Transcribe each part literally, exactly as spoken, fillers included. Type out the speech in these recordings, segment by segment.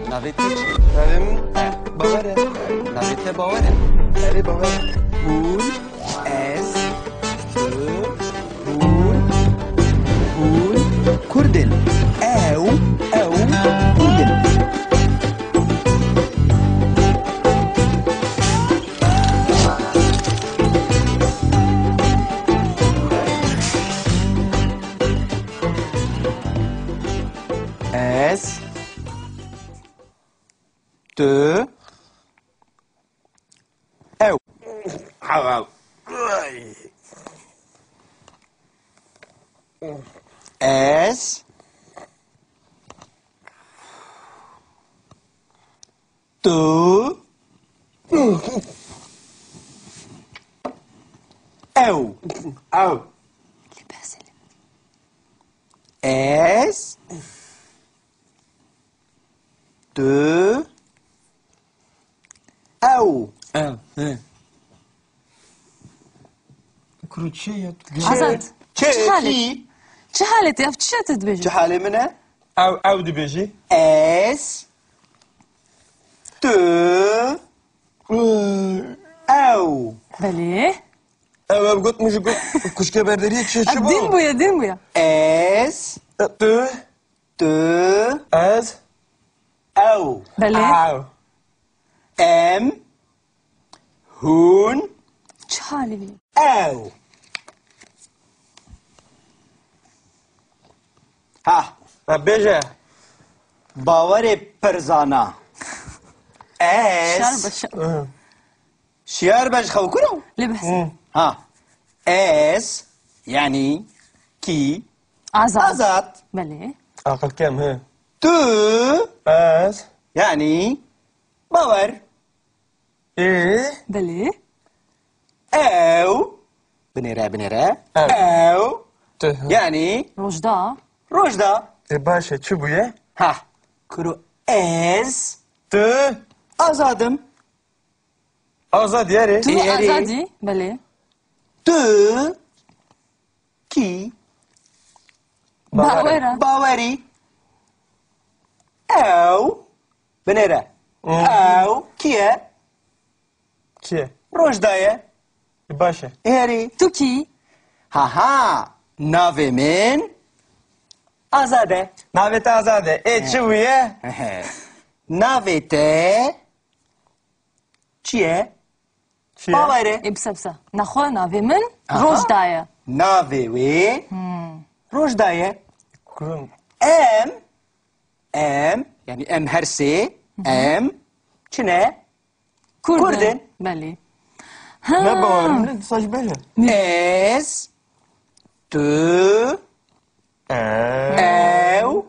Navê te çi? Navê min Bawer e. Navê te Bawer e? Erê, Bawer e. Hûn, ez, tu, hûn, hûn Kurd in. Ew, ew Kurd in. Ez, tu, ew. Ez, tu, ew. Ew. Ez, tu, ew. Ew, he. Kuro çi ye? Azad. Çi, çi halê? Çi? Çi halê te? Ev çi ye tu dibêjî? Çi halê min e? Ew, ew dibêjî. Ez, tu, ew. Belê. Ew, ew got, min jî got, kuşke berderiyê çi, çi bû? Din bûye, din bûye. Ez, tu, tu, ez, ew. Belê. Ew. Em, hûn, çi halê wî? Ew. Ha. Ha, bêje. Bawerê pirzana. Ez. Şer be şer. Hı. Şiyar be ji xew kuro? Lê behs. Hı. Ha. Ez, yani ki Azad. Azad. Belê. Aqil kem, he. Tu. Ez. Yani Bawer. Ê. Belê. Ew. Binêre, binêre. Ew. Ew. Tu. Yani Rojda. Rojda. E, baş e, çi bûye? Ha. Kuro ez. Tu. Azadim. Azad yarê. Tu Ê, erê. Azadî, belê. Tu. Ki. Bawer e. Bawer e. Bawerî. Ew. Binêre. Hı. Ew. Kî ye? Kî ye? Rojda ye. Baş e. Erê. Tu kî? Ha ha. Navê min Azad e. Navê te Azad e. Ê, çi bûye? Navê te çi ye? Çi ye? Bawer e. Ê, bisa, bisa. Nexwe navê min Aha. Rojda ye. Navê wê Hmm. Rojda ye. Kurun. Em, em, yani em her sê, em, çi ne? Kurd in. Kurd in. Belê. Ha. Ne bawer, ne saç bêje. Ez, tu, Em. Ew.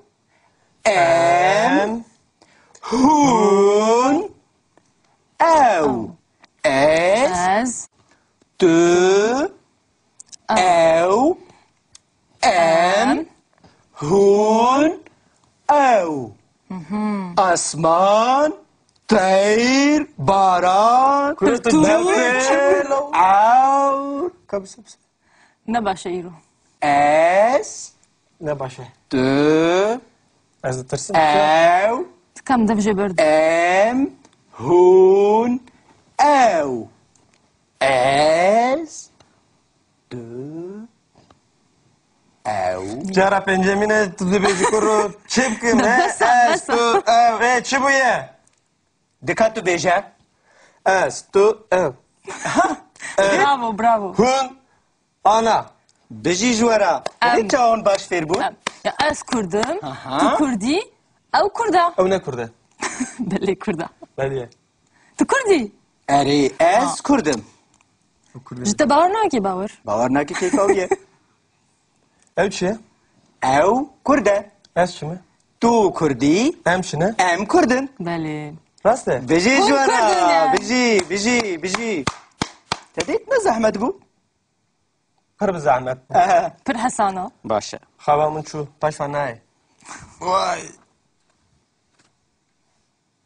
Em. Em. Hûn. Ew. Ez. Ez. Tu. Ew. Ew. Em. Em. Hûn. Ew. Mhm. Asman. Teyr. Baran. Kurtu Nefir. Ew. Kabisa, bisa. Ne baş e îro. Ez. Ne baş e. Tu. Ez ditirsim. Ew. Dikam dev jê berdim. Em. Hûn. Ew. Ez. Tu. Ew. Cara pêncemîn e, tu dibêjî kuro çi bikim, he? Bes e, Ez, bes e. Tu, ew. Ê, çi bûye? Dika tu bêje. Ez, tu, ew. Bravo, bravo. Hûn, ana. Bijî ji we re. Em. Hûn çawan baş fêr bûn? Em. Ya ez Kurd im, Aha. Tu Kurdî, ew Kurd e. Ew ne Kurd e. Belê Kurd e. Belê. Tu Kurdî? Erê, ez Ha. Kurd im. Ew Kurd e. Ji te bawer nake, bawer. Bawer nake kêfa wî ye. Ew çi ye? Ew Kurd e. Ez çi me? Tu Kurdî. Em çi ne? Em Kurd in. Belê. Rast e? Bijî Hûn ji we re. Kurd in. Bijî, bijî, bijî. Te dît ne zehmet bû? Pir bi zehmet bû. Ehe. Pir hesana. Baş e. Xewa min çû. Paşva nayê. Vay.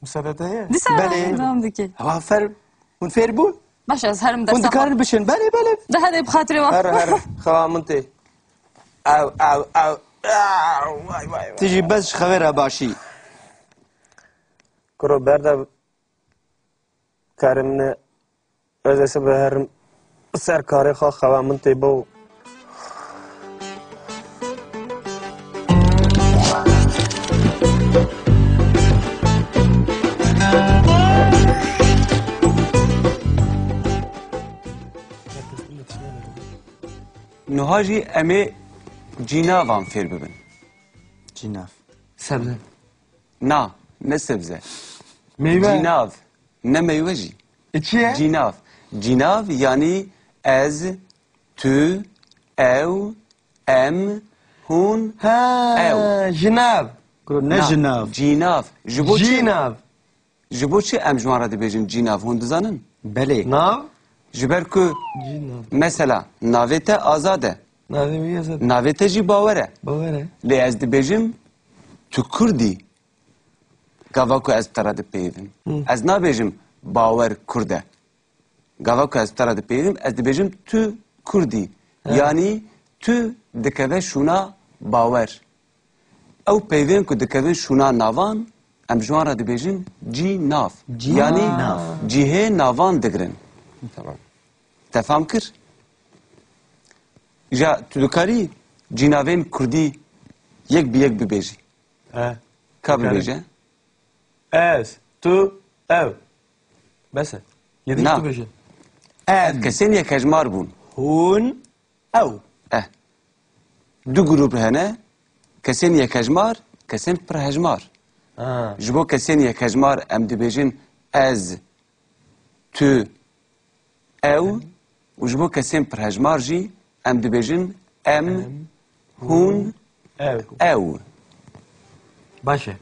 Misade te ye? Dîsa Belê. Devam dike. Hewa fer, hûn fêr bûn? Baş, ez herim dersa xwe. Hûn dikarin bişin? Belê, belê. De hede bi xatirê we. Her, her, xewa min tê. Ew, ew, ew. Ew, vay, vay, vay. Tu jî bes ji xewê re başî. Bro, berda karê min e. Ez ê sibe herim ser karê xwe, xewa min tê bo. Niha jî em ê cînavan fêr bibin. Cînav. Sebze. Na, ne sebze. Meyve. Cînav. Ne meywe jî. E, çi ye? Cînav. Cînav, yanî ez, tu, ew, em, hûn, Ha, ew. Jinav. Kuro, ne Na, jinav. Cînav. Ji bo çi? Cînav. Ji bo çi em ji wan re dibêjin cînav, hûn dizanin? Belê. Nav? Ji ber ku, Cînav. Mesela, navê te Azad e. Navê wî Azad. Navê te jî Bawer e. Bawer e. Lê ez dibêjim, tu Kurd î. Gava ku ez bi te re dipeyivim. Hı. Ez nabêjim, Bawer Kurd e. Gava ku ez bi te re dipeyivim, ez dibêjim, tu Kurd î. Ha. Yanî tu dikeve şûna Bawer. Ew peyvên ku dikevin şûna navan, em ji wan re dibêjin cînav. Cînav. Yanî cihê navan digirin. Tamam. Te fam kir? Ja, tu dikarî cînavên kurdî yek bi yek bibêjî? E, Ka dikarî. Bibêje? Ez, tu, ew. Bes e. Yedî Na. Tu bêje. Em. Kesên yekhejmar bûn. Hûn, ew. Eh. Du grûp hene. Kesên yekhejmar, kesên pirhejmar. Ha. Ji bo kesên yekhejmar em dibêjin ez, tu, ew û ji bo kesên pirhejmar jî em dibêjin em, Em, hûn, hûn, ew. Ew. Baş e.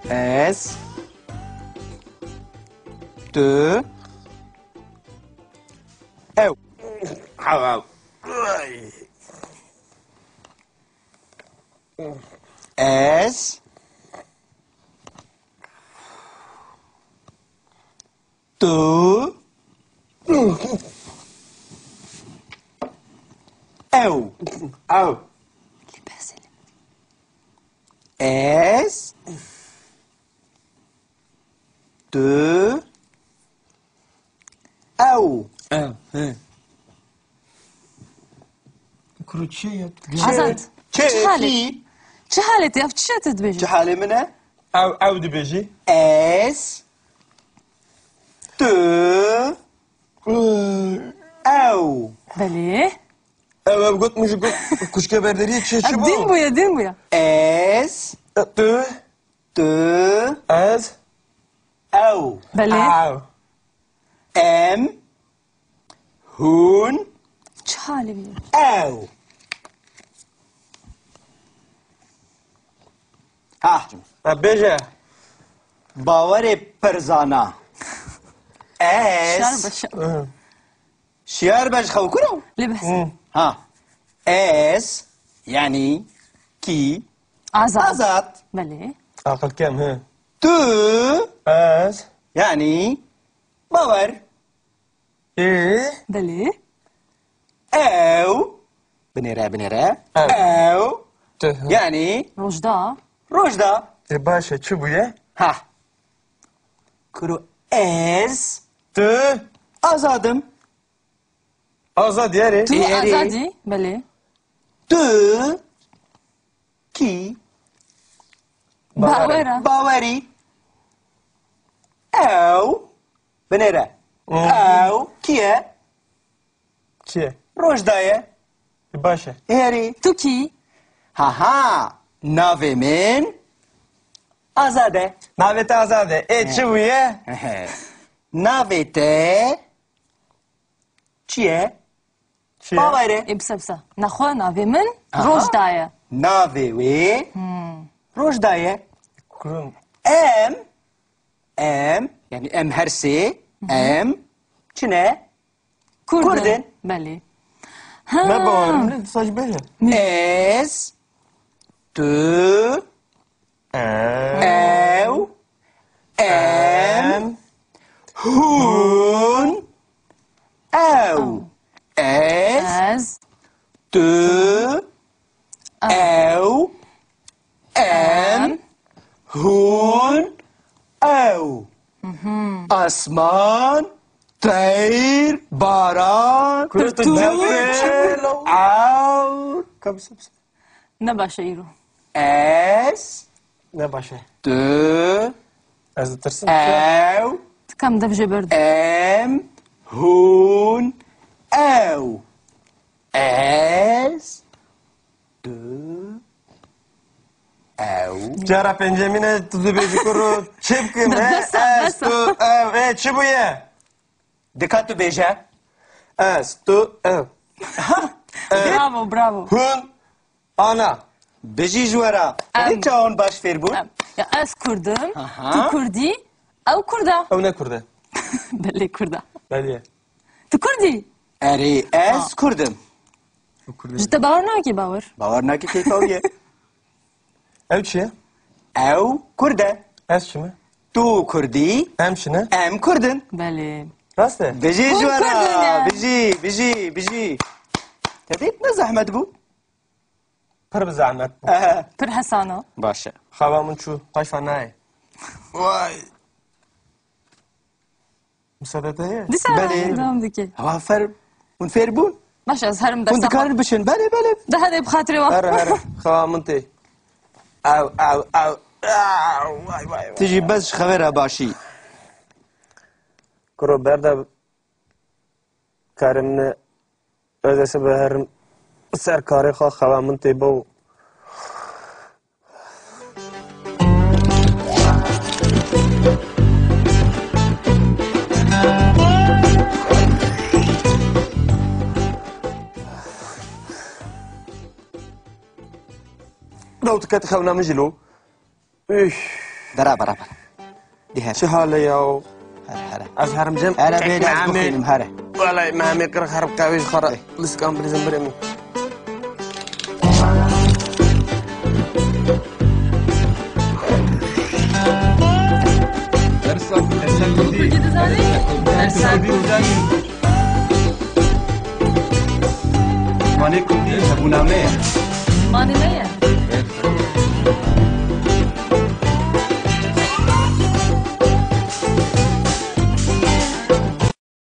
Ez, tu, ew. Ez, tu, ew. Ew. Ez, tu, ew. Ew, he. Kuro çi ye? Azad. Çi, çi halê? Çi? Çi halê te? Ev çi te dibêjî? Çi halê min e? Ew, ew dibêjî. Ez, tu, ew. Belê. Ew, ev got min ji got kuşke berderiyê çi, çi Ev bû? Din bûye, din bûye. Ez, tu, tu, ez, ew. Belê. Ew. Em, hûn, Çi halê wî ye? Ew. Ha. Ha, bêje. Bawerê pirzana. Ez. Şar başa. Hı. Şiyar be ji xew kuro? Lê behs. Hı. Ha. Ez, yanî kî? Azad. Azad. Belê. Aqil kem, hı. Tu. Ez. Yanî Bawer. Ê? Belê. Ew. Binêre, binêre. Ew. Ew. Tu. Yanî Rojda. Rojda. E, baş e, çi bûye? Ha. Kuro ez. Tu. Azadim. Azad yarê. Tu Ê, erê. Azadî. Belê. Tu. Kî? Bawer e. Bawerî. Ew. Binêre. Hmm. Ew. Kî ye? Kî ye? Rojda ye. E, baş e. Herî. Tu kî? Ha ha. Navê min Azad e. Navê te Azad e. Ê, çi bûye? Navê te çi ye? Çi ye? Bawer e. Ê, bisa, bisa. Nexwe navê min Aha. Rojda ye. Navê wê Hmm. Rojda ye. Kurun. Em, em, yanî em her sê, em, çi ne? Kurdin. Kurdin. Belê. Ha. Me bawer, min saç bêje. Ez, tu, Em. Ew, em, Em. Hûn. Ew. Asman, teyr, baran, Kurtu nefir, çi? Ewr. Ka bise, bise. Ne baş e îro. Ez. Ne baş e. Tu. Ez ditirsim. Ew. Ti kam dev jê berdin. Em. Hûn. Ew. Ez. Tu. Ew. Cara pêncemîn e, tu dibêjî kuro çi bikim, he? Bes e, Ez, bes e. Tu, ew, e, çi bûye? Dika tu bêje. Ez, tu, ew. Bravo, bravo. Hûn, ana. Bijî ji we re. Em. Hûn çawan baş fêr bûn? Em. Ya ez Kurd im, Aha. tu Kurdî, ew Kurd e. Ew ne Kurd e. Belê Kurd e. Belê. Tu Kurdî? Erê, ez Kurd im. Ji te bawer nake, bawer. Bawer nake keyfa wî ye. Ew çi ye? Ew Kurd e. Ez çi me? Tu Kurdî. Em çi ne? Em Kurd in. Belê. Rast e? Bijî ji we re. Hûn Kurd in yani. Bijî, bijî, bijî. Te dît ne zehmet bû? Pir bi zehmet bû. Ehe. Pir hesana. Baş e. Xewa min çû. Qayfa nayê. Vay. Misade te heye? Dîsa Belê. Devam dike. Hewa fer, hûn fêr bûn? Baş, ez herim Hûn dersa dikarin xwe. Biçin? Belê, belê. Daha de bi xatirê wan. Here, here. Xewa min tê. Ew, ew, ew. Ew, vay, vay, vay. Tu jî bes ji xevê re başî. Kuro berde karê min e. Ez ê sibe herim ser karê xwe, xewa min tê bo. Dewt ket xewna min jî lo. Üf. Bera, bera, bera. Di here. Çi hal e ya? Here, here. Ez herim cem. Here bê de ez bixwînim, here. Welay, me hemê kir xerb qewê ji xwe re. Ê. Liskan bilîzim birê min. Dersa, dersa Kurdî. Kurdî dizanî? Dersa Kurdî dizanî. Manê Kurdî hebûna me ye. Manê me ye.